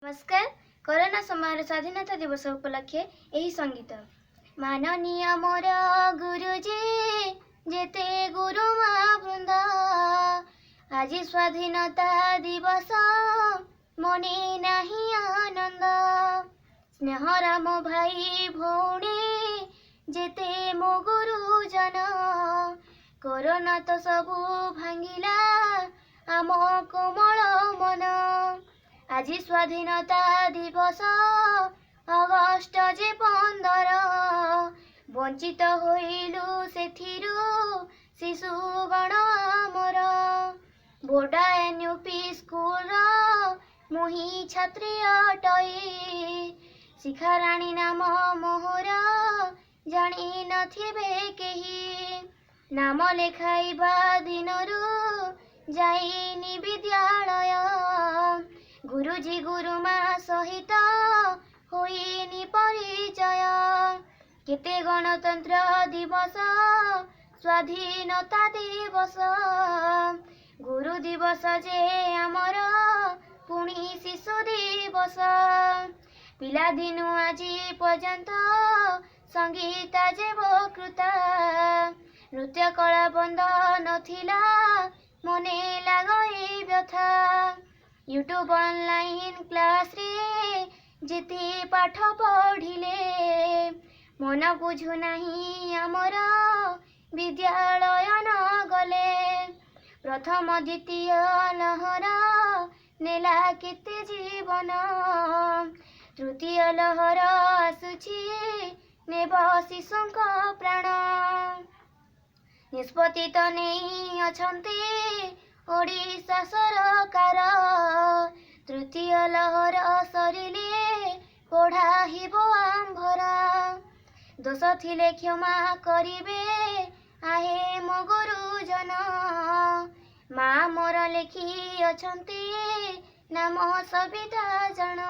ନମସ୍କାର। କରୋନା ସମୟରେ ସ୍ୱାଧୀନତା ଦିବସ ଉପଲକ୍ଷେ ଏହି ସଙ୍ଗୀତ। ମାନନୀୟ ମୋର ଗୁରୁଜୀ, ଯେତେ ଗୁରୁମା ବୃନ୍ଦ, ଆଜି ସ୍ୱାଧୀନତା ଦିବସ, ମନେ ନାହିଁ ଆନନ୍ଦ। ସ୍ନେହର ମୋ ଭାଇ ଭଉଣୀ, ଯେତେ ମୋ ଗୁରୁଜନ, କରୋନା ତ ସବୁ ଭାଙ୍ଗିଲା ଆମ କୋମଳ ମନ। ଆଜି ସ୍ୱାଧୀନତା ଦିବସ, ଅଗଷ୍ଟ ଯେ 15, ବଞ୍ଚିତ ହୋଇଲୁ ସେଥିରୁ ଶିଶୁଗଣ ଆମର। ବୋଡା ଏନ୍ ୟୁ ପି ସ୍କୁଲର ମୁହିଁ ଛାତ୍ରୀ ଅଟଇ, ଶିଖାରାଣୀ ନାମ ମୋହର ଜାଣି ନଥିବେ କେହି। ନାମ ଲେଖାଇବା ଦିନରୁ ଯାଇନି ବିଦ୍ୟାଳୟ, ଗୁରୁଜୀ ଗୁରୁମା ସହିତ ହୋଇନି ପରିଚୟ। କେତେ ଗଣତନ୍ତ୍ର ଦିବସ, ସ୍ୱାଧୀନତା ଦିବସ, ଗୁରୁ ଦିବସ ଯେ ଆମର ପୁଣି ଶିଶୁ ଦିବସ। ପିଲାଦିନୁ ଆଜି ପର୍ଯ୍ୟନ୍ତ ସଙ୍ଗୀତା ଯେ ବକୃତା, ନୃତ୍ୟ କଳା ବନ୍ଦ ନଥିଲା, ମନେ ଲାଗଇ ବ୍ୟଥା। ୟୁଟ୍ୟୁବ ଅନଲାଇନ୍ କ୍ଲାସରେ ଯେତେ ପାଠ ପଢ଼ିଲେ, ମନ ବୁଝୁନାହିଁ ଆମର ବିଦ୍ୟାଳୟ ନ ଗଲେ। ପ୍ରଥମ ଦ୍ୱିତୀୟ ଲହର ନେଲା କେତେ ଜୀବନ, ତୃତୀୟ ଲହର ଆସୁଛି ନେବ ଶିଶୁଙ୍କ ପ୍ରାଣ। ନିଷ୍ପତ୍ତି ତ ନେଇ ଅଛନ୍ତି ଓଡ଼ିଶା ସରକାର, ତୃତୀୟ ଲହର ସରିଲେ ପଢ଼ା ହେବ ଆମ୍ଭର। ଦୋଷ ଥିଲେ କ୍ଷମା କରିବେ ଆହେ ମୋ ଗୁରୁଜନ, ମା ମୋର ଲେଖି ଅଛନ୍ତି ନାମ ସବିତା ଜଣ।